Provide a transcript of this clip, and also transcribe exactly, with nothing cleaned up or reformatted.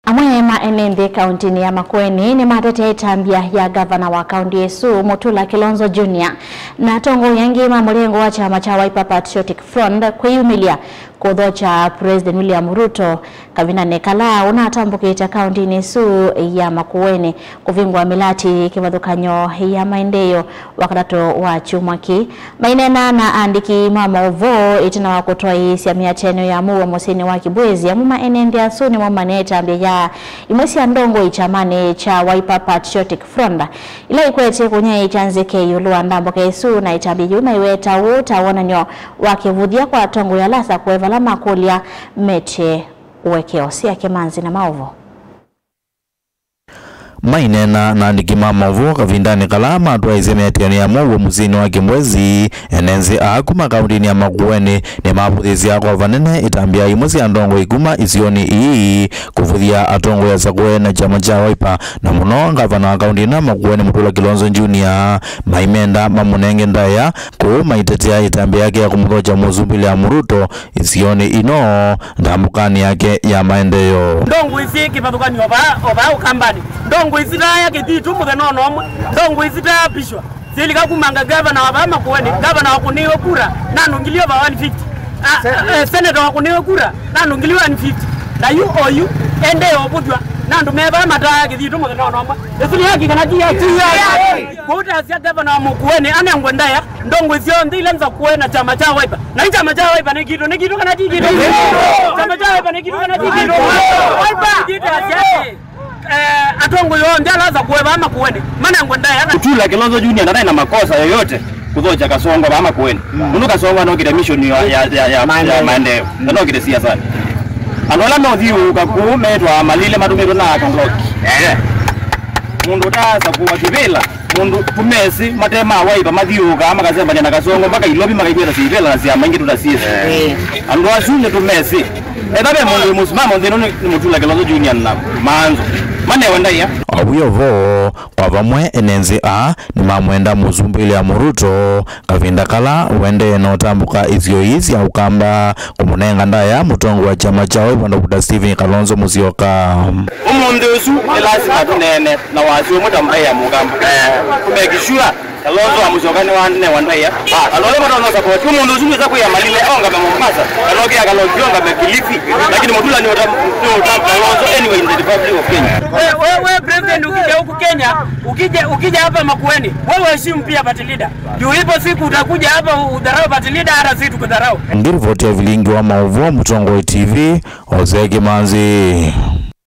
Amwe ma ene nthĩ kaũntĩnĩ ya Makueni nĩmatetea ĩtambya ya ngavana wa kaũntĩ ĩsu, Mutula Kilonzo Junior, na atongoi angĩ ma mũlengo wa kyama kya Wiper Patriotic Front kwĩyumĩlya kũthokya President William Ruto kavindanĩ kala ũnatambũkĩte kaũntĩnĩ ĩsu ya Makueni kũvingũa mĩlati kĩvathũkany'o ya maendeeo Wakatatũ wa kyumwa kĩĩ. Maineena na aandĩki ma maũvoo ĩtina wa kũtwaĩĩsya mĩatĩanĩo ya mũuo mũsyĩnĩ wa Kibwezi, amwe ma ene nthĩ asu nĩmaumanie ĩtambya ya imwe sya ndongoi kyamanĩ kya Wiper Patriotic Front, ila ikwetye kũnyaĩĩkya nzeke ĩũlũ wa ndambũka ĩsu, na ĩtambya yĩu maiweta ũũ ta wonany'o wa kĩvũthya kwa atongoi ala asakũe vala makũlya metye ũekeo. Sya Kĩmanzi na maũvoo. Maineena na andĩki ma maũvoo kavindanĩ kala matwaĩĩsye mĩatĩanĩo ya mũuo mũsyĩnĩ wa Kibwezi, ene nthĩ aa kuma kaũntĩnĩ ya Makueni nĩmavũthĩĩsye kwa vanene ĩtambya imwe sya ndongoi kuma isionĩ ii kũvũthya atongoi asakũe na kyama kya Wiper, na mũno ngavana wa kaũntĩ ĩno ya Makueni, Mutula Kilonzo Junior, maimenda mamũnenge ndaĩa kũu maitetea ĩtambya yake ya kũmũthokya Mũsumbĩ William Ruto isionĩ ino ndambũkanĩ yake ya maendeeo. Ndongoi syĩ kĩvathũkany'o o vaa, o vaa Ũkambanĩ. Ndongoi sitaya Kĩthitũ mũthenya o na ũmwe. Ndongoi sitaya Bishop. Silika kumanga gavana wa vaa Makueni, gavana wakũnĩiwe kura na andũ ngili over one fifty. A, a, senator wakũnĩiwe kura na andũ ngili one fifty. Na yu oyu endee ũvũthw'a na andũ me vaa mataya Kĩthitũ mũthenya o na ũmwe. Ĩsu nĩ haki kana ti haki? Kwoou tasya gavana wa Makueni anengwe ndaĩa ndongoi syonthe ila nzakũe na kyama kya Wiper. Na ĩ kyama kya Wiper nĩ kitũ, nĩ kitũ kana ti kitũ? Kyama kya Wiper nĩ kitũ kana ti kitũ? Wiper! Ĩndĩ tasya atĩ, eh, atongoi onthe ala nzakũe vaa Makueni manengwe ndaĩa na Mutula Kilonzo Junior ndanaĩ na makosa yoyote kũthokya Kasongo vaa Makueni. Nũndũ Kasongo anokĩte mission ya, ya, ya, ya, ya maendeeo. Anokĩte siasani. Andũ ala meũthiũũka kũu metwaa malile matũmĩtwe na Kaloki. Eh. Mũndũ ũtaasa kũwa kĩvĩla, mũndũ tũmesĩ mate ma Wiper mathiũũkaa makasembany'a na Kasongo mpaka Ilovi makaikwĩta syĩvĩla na syama ingĩ tũtasyĩsĩ. Eh. Andũ asu nĩtũmesĩ. Ethĩwa ve mũndũ wĩ mũsimamo nthĩ ĩno nĩ, nĩ Mutula Kilonzo Junior na Maanzo. Manewe ndaĩa. Awio vo, kwa vamwe ene nthĩ aa nĩmamwenda Mũsumbĩ William Ruto kavinda kala ũendee na ũtambũka isio ii sya Ũkamba kũmũnenga ndaĩa mũtongoi wa kyama kya Wiper Doctor Stephen Kalonzo Musyoka. Ũmũnthĩ ũsu nĩ lasima tũneene na wasyo ũmwe ta mbaĩ ya Mũkamba. Kũmekishua Kalonzo wa Musyoka nĩwanewa ndaĩa. Andũ ala matonya support mũndũ ũsu nĩsa kwĩa malile ongame Mombasa, kana ũkĩa Kaloki ongame Kilifi, lakini Mutula nĩ ũta, nĩ ũta Kalonzo anywhere in the Republic of Kenya. Wewe, wewe president, ukija huku Kenya, ukija, ukija hapa Makueni, wewe heshimu pia party leader. Juu ipo siku utakuja hapa udharau party leader, hata sisi tukudharau. Ngiripoti ya vilingi wa maũvoo Mũtongoi T V, Ose Kimanzi.